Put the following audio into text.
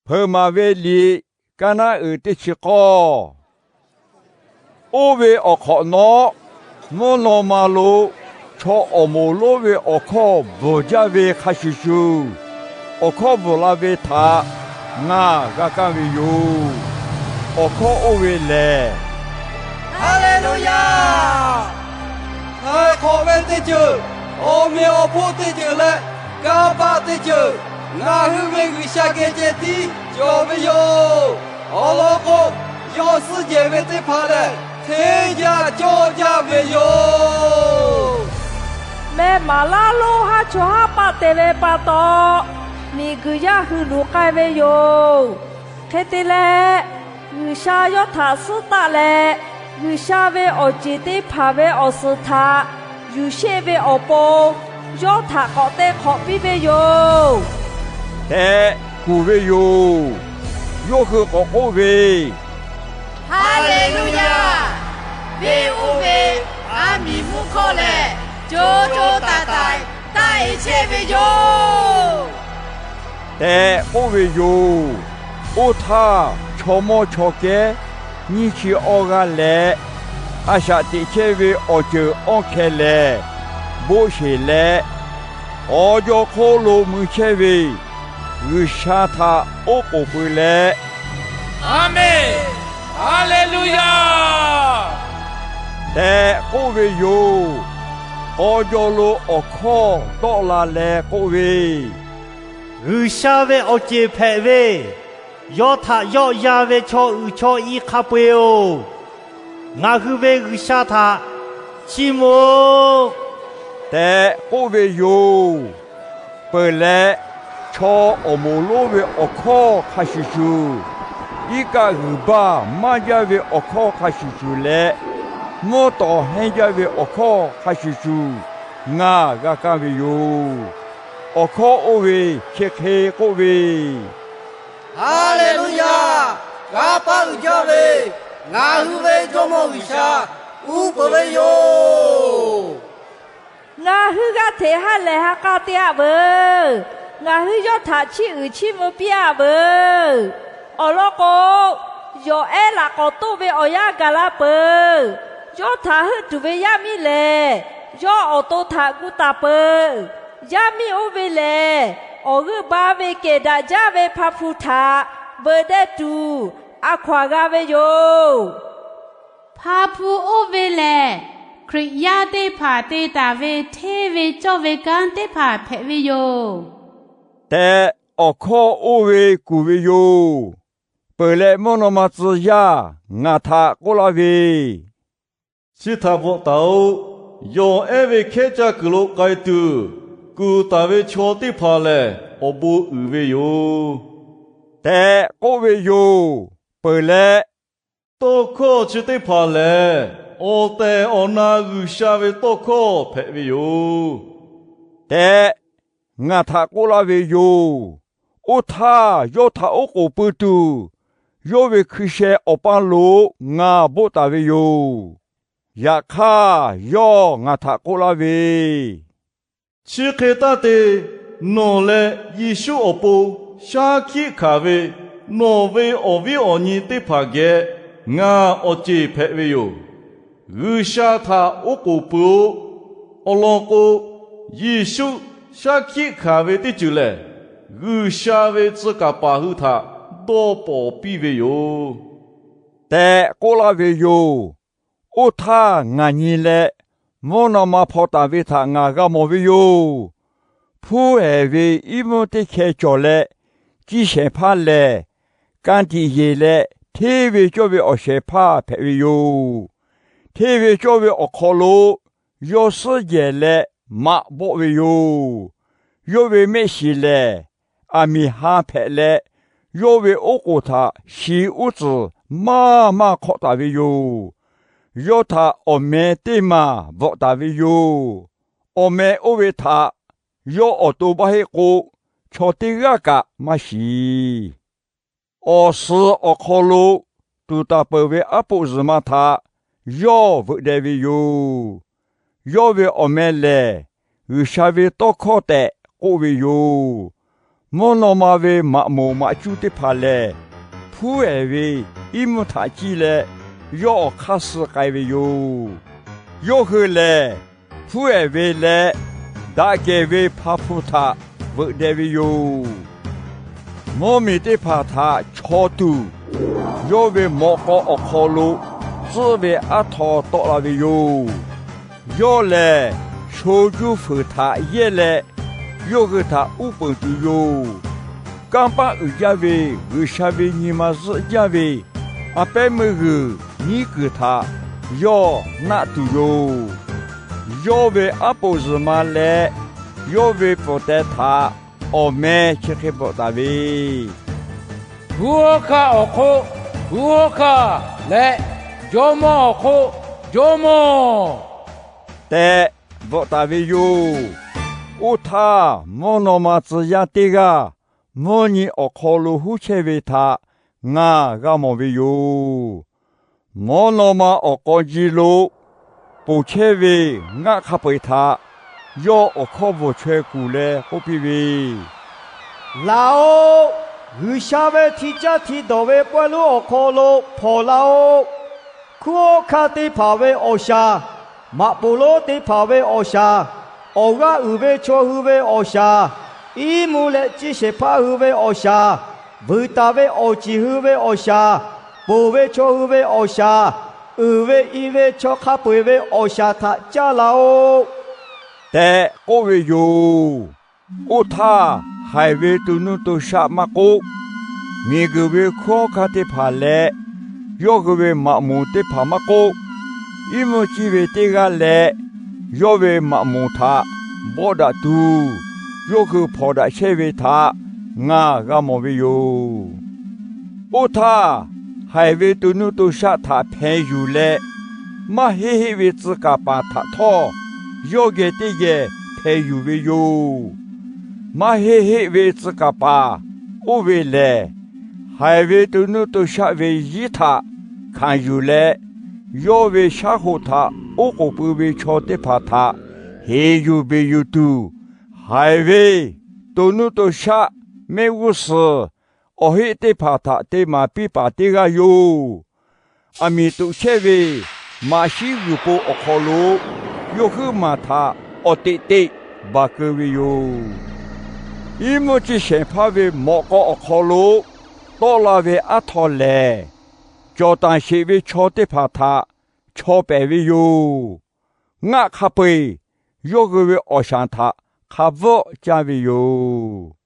Hpeuꞈ maˍ ve liꞈ kaˇ naˉ uiˍ teˇ chi k'awˇ. Oˇ ve awˬ hk'awꞈ nawˉ, mvuhˇ naw ma lo chaw awˬ moˍ lonˉ ve awˬ hkawˇ bvuhˬ jaˇ ve hk'a shuˍ shuˍ, awˬ hkawˇ bvuhˬ la ve htaꞈ ngaˬ g'a kaˇ ve yoˬ. Awˬ hkawˇ oˇ ve lehˬ, Haˍleˍluˍyaˍ! Htaiˍ hk'awꞈ ve teˇ ceuˬ, awˬ meꞈ awˬ hponˇ teˇ ceuˬ leh kanˇ paˆ teˇ ceuˬ, ngaˬ hui ve G'uiˬsha geh ceh tiˉ cawˬ ve yoˬ. Awˬ lawn k'o, yawˇ suhˉ jehˬ ve teˇ hpaˍ lehˬ, hteˇ jaˇ cawˇ jaˇ ve yoˬ. Meh maˍ laˇ lonˉ haˉ chaw haˉ paˆ te ve pa taw, miˬguiˬ yaˇ hui luˬ k'ai ve yoˬ. Hk'e te leh, G'uiˬsha yawˇ htaꞈ suhˉ taˆ leh, G'uiˬsha ve awˬ ceˬ teˇ hpaˍ ve awˬ suhˍ htaꞈ yuˬ sheˆ ve awˬ pon yawˇ htaꞈ k'awꞈ te hk'awꞈ piˇ ve yoˬ tehꞈ kuˬ ve yoˬ. Yawˇ hui k'awꞈ k'oˆ ve, Haˍleˍluˍyaˍ! Venˇ oˇ ve aˬ miˍ mvuhˇ hkawˇ lehˬ, co co taiˍ taiˍ taˆ e chehˇ ve yoˬ tehꞈ k'oˆ ve yoˬ. Oˇ htaˇ, chaw mawˇ chaw kehˉ nyiˇ chi awˇ g'aˇ leh, a shaꞈ teꞈ chehˇ ve awˬ ceuˬ awˇ hkeh lehˬ, boˆ sheˬ leh, awˬ jaw hk'oˆ lo mui chehˇ ve G'uiˬsha htaꞈ oˉ k'oˍ pui leh, Aˍmenˍ, Haˍleˍluˍyaˍ tehꞈ k'oˆ ve yoˬ. K'aw jaw lo awˬ hkawˇ tawˆ la leh k'oˆ ve, G'uiˬsha ve awˬ ceˬ hpehꞈ ve, yawˇ htaꞈ yawˆ yan ve chaw uiˍ chaw i hk'a peu-eˬ-oˬ, ngaˬ hui ve G'uiˬsha htaꞈ chiˇ mvuh-oˆ tehꞈ k'oˆ ve yoˬ. Peuˬ leh, chaw awˬ moˍ lonˉ ve awˬ hkawˇ hk'a shuˍ shuˍ, iˉ kaˆ g'uiˬ baˇ maˇ jaˇ ve awˬ hkawˇ hk'a shuˍ shuˍ leh, mvuhˇ tawˍ hehnˇ jaˇ ve awˬ hkawˇ hk'a shuˍ shuˍ, ngaˬ g'a kaˇ ve yoˬ. Awˬ hkawˇ oˇ ve chi hk'e k'oˆ ve, Haˍleˍluˍyaˍ! Kanˇ paˆ uiˍ jaˇ ve ngaˬ hui ve Jawˇmawˇ G'uiˬsha uˉ peunˍ ve yoˬ. Ngaˬ hui g'a hteꞈ ha lehˬ ha k'a te-a veuˬ. Ngaˬ hui yawˇ htaꞈ chiˇ uiˍ chiˇ mvuh piˇ-a veuˬ. Awˬ lawn k'o, yawˬ ehˉ laꞈ k'awꞈ toˆ ve awˬ yanˇ gaˬ la peuˬ. Yawˇ htaꞈ heuˆ tuˬ ve yaˇ miˇ lehˬ, yawˇ awˬ to htaꞈ gu taˍ peuˬ. Yaˇ miˇ oˇ ve lehˬ, awˬ g'euˆ ba ve kehˬ daꞈ jaˇ ve hpa hpu htaꞈ veuꞈ deh tuˬ a hkaw-anˬ g'a ve yoˬ. Hpa hpu oˇ ve lehˬ, Hkriꞈ yaˇ teˇ hpaˍ te taˍ ve hteˇ ve cawˇ ve kanˉ teˇ hpaˍ hpehꞈ ve yoˬ tehꞈ, awˬ hkawˇ oˇ ve kuˬ ve yoˬ. Peuˬ leh, mvuhˇ naw ma tcuh yaˇ ngaˬ htaꞈ k'oˆ laˇ ve, Chi htaꞈ bvuhꞈ taˍ-oꞈ. Yawˬ ehˉ ve hkehˉ caˇ kuiˬ lo k'ai tuˬ, kuˬ taˍ ve chaw teˇ hpaˍ lehˬ, awˬ bon uiˍ ve yoˬ tehꞈ k'oˆ ve yoˬ. Peuˬ leh, Tawˇ hkawˇ chi teˇ hpaˍ lehˬ, awˬ tehˬ awˬ na G'uiˬsha ve tawˇ hkawˇ hpehꞈ ve yoˬ tehꞈ ngaˬ htaꞈ k'oˆ laˇ ve yoˬ. Oˇ htaˇ, yawˇ htaꞈ oˉ k'oˍ pui tuˬ, yawˇ ve hkui sheh awˬ paˇ lo ngaˬ boˆ taˍ ve yoˬ. Yaꞈ hk'aˇ, yawˇ ngaˬ htaꞈ k'oˆ laˇ ve, Chi hk'e taˇ te. Nawˬ leh Yeˍsuˆ awˬ pon shaˉ hkiˆ hkanˍ ve nawˬ ve awˬ viˉ awˬ nyi teˇ hpaˍ geh ngaˬ awˬ ceˬ hpehꞈ ve yoˬ. G'uiˬsha htaꞈ oˉ k'oˍ pui-oˆ. Awˬ lawn k'o, Yeˍsuˆ shaˉ hkiˆ hkanˍ ve teˇ ceuˬ lehˬ, G'uiˬsha ve tcuh kaˍ paˍ hui htaꞈ dawˇ pawnˍ piˇ ve yoˬ tehꞈ k'oˆ laˇ ve yoˬ. Oˇ htaˇ ngaˬ nyi leh, mvuhˇ naw ma hpaw taˍ ve htaꞈ ngaˬ g'a mawˬ ve yoˬ. Hpuˉ hehˍ ve iˉ mvuhˇ teˇ hkeh cawˬ leh, ciˇ shehˍ hpaˇ lehˬ, ka tiꞈ yeˬ leh hteˇ ve cawˇ ve awˬ shehˍ hpaˇ hpehꞈ ve yoˬ. Hteˇ ve cawˇ ve awˬ hk'aw lo yawˇ suhˉ jehˬ leh maꞈ bawˆ ve yoˬ. Yawˇ ve mehˆ shiˍ lehˬ, aˬ miˍ ha hpehꞈ leh, yawˇ ve oˉ k'oˍ htaꞈ shi uˉ tcuhˍ maˇ maˇ hk'awˆ taˍ ve yoˬ. Yawˇ htaꞈ awˬ meh teˇ maˬ bvuhꞈ taˍ ve yoˬ. Awˬ meh oˇ ve htaꞈ yawˇ awˬ to maˇ heˆ k'o, chaw teˇ g'aˇ kaꞈ maˇ shiˍ. Awˬ suhˍ awˬ hk'aw lo tuˍ taˍ peuˬ ve aˉ poꞈ zuhˬ ma htaꞈ yawˇ veuꞈ deh ve yoˬ. Yawˇ ve awˬ meh lehˬ, G'uiˬsha ve tawˇ hkawˇ tehꞈ k'oˆ ve yoˬ. Mvuhˇ naw ma ve maꞈ moˍ maꞈ cuˇ teˇ hpaˍ lehˬ, hpuˉ ehˍ ve iˉ mvuhˇ htaꞈ ciˇ leh yawˇ awˬ hk'aˇ suh k'ai ve yoˬ. Yawˇ hui lehˬ, hpuˉ ehˍ ve leh daꞈ kehˬ ve hpa hpu htaꞈ veuꞈ deh ve yoˬ. Mvuhˇ miˬ teˇ hpaˍ htaꞈ chaw tuˬ, yawˇ ve mawꞈ k'aw awˬ hk'aw lo tcuhˆ ve aˉ htaw tawˆ la ve yoˬ. Yawˇ lehˬ, sho juˇ fuiˍ htaꞈ yehˇ leh, yawˇ hui htaꞈ uˉ peunˍ tuˬ yoˬ. Kanˇ paˆ uiˍ jaˇ ve G'uiˬsha ve nyi ma zuhˆ jaˇ ve a pehˉ meuˇ g'uiˬ nyiˉ kuiˬ htaꞈ yawˇ naˆ tuˬ yoˬ. Yawˇ ve aˉ poꞈ zuhˬ ma leh yawˇ ve pfuhˍ teh htaꞈ awˬ meh chi hk'e bvuhꞈ taˍ ve, Hu hawˉ hkanˇ awˬ hk'oˆ hu hawˉ hkanˇ leh, Jawˇmawˇ awˬ hk'oˆ Jawˇmawˇ tehꞈ bvuhꞈ taˍ ve yoˬ. Oˇ htaˇ, mvuhˇ naw ma tcuh yaˇ teˇ g'aˇ mvuhˇ nyi awˬ hk'aw lo huˉ chehˇ ve htaꞈ ngaˬ g'a mawˬ ve yoˬ. Mvuhˇ naw ma awˬ k'aw ji lo ponˬ chehˇ ve ngaˆ hk'a peu-eˬ htaꞈ yawˇ awˬ hkawˇ bvuhˬ chaweh kuˬ leh k'oˆ piˇ ve, Laˬ-oꞈ, G'uiˬsha ve hti caˇ hti dawˬ ve pawehˇ lonˉ awˬ hk'aw lo hpawnˬ laˬ-oꞈ. Hkunˉ hawˉ hkanˇ teˇ hpaˍ ve awˬ shaˍ, maꞈ poˍ lonˉ teˇ hpaˍ ve awˬ shaˍ, awˬ g'aˇ uiˍ ve chaw hui ve awˬ shaˍ, iˉ mvuhˇ leh ciˇ shehˍ hpaˇ hui ve awˬ shaˍ, vuiˬ taˍ ve awˬ ciˍ hui ve awˬ shaˍ, ponˬ ve chaw hui ve awˬ shaˍ, uiˍ ve i ve chaw hk'a peu-eˬ ve awˬ shaˍ htaꞈ caˇ laˬ-oꞈ tehꞈ k'oˆ ve yoˬ. Oˇ htaˇ, haiˬ ve to nuˇ to shaˆ maˇ k'oˆ, miˬguiˬ ve hkunˉ hawˉ hkanˇ teˇ hpaˍ leh yawˇ hui ve maꞈ moˍ teˇ hpaˍ maˇ k'oˆ, iˉ mvuhˇ ciˇ ve teˇ g'aˇ leh yawˇ ve maꞈ moˍ htaꞈ bawˆ daꞈ tuˬ, yawˇ hui hpawnˬ daꞈ chehˇ ve htaꞈ ngaˬ g'a mawˬ ve yoˬ. Oˇ htaˇ, haiˬ ve to nuˇ to shaˆ htaꞈ hpeh yuˬ leh, maˇ heˆ heˆ ve tcuh kaˍ paˍ htaꞈ htawˇ yawˇ geh teˇ geh hpeh yuˬ ve yoˬ. Maˇ heˆ heˆ ve tcuh kaˍ paˍ oˇ ve lehˬ, haiˬ ve to nuˇ to shaˆ ve yiˉ htaꞈ hkanˍ yuˬ leh, yawˇ ve shaˉ hoꞈ htaꞈ oˉ k'oˍ pui ve chaw teˇ hpaˍ htaꞈ heˍ yuˬ beˬ yuˬ tuˬ, haiˬ ve to nuˇ to shaˆ mehˆ g'uˇ suhˍ awˬ heˆ teˇ hpaˍ htaꞈ te maˍ piˇ paˍ teˇ g'aˇ yoˬ. Aˬ miˍ toꞈ chehˇ ve maꞈ shiˉ g'uiˬ po awˬ hk'aw lo yawˇ huiˉ maˬ htaꞈ awˬ teꞈ teꞈ baˬ keu ve yoˬ. Iˉ mvuhˇ ciˇ shehˍ hpaˇ ve mawꞈ k'aw awˬ hk'aw lo tawˆ la ve aˉ htaw lehˬ, cawˬ taˍ sheˍ ve chaw teˇ hpaˍ htaꞈ chaw pehˍ ve yoˬ. Ngaˆ hk'a peu-eˬ yawˇ hui ve awˬ shaˍ htaꞈ hk'a bvuhˆ caˇ ve yoˬ.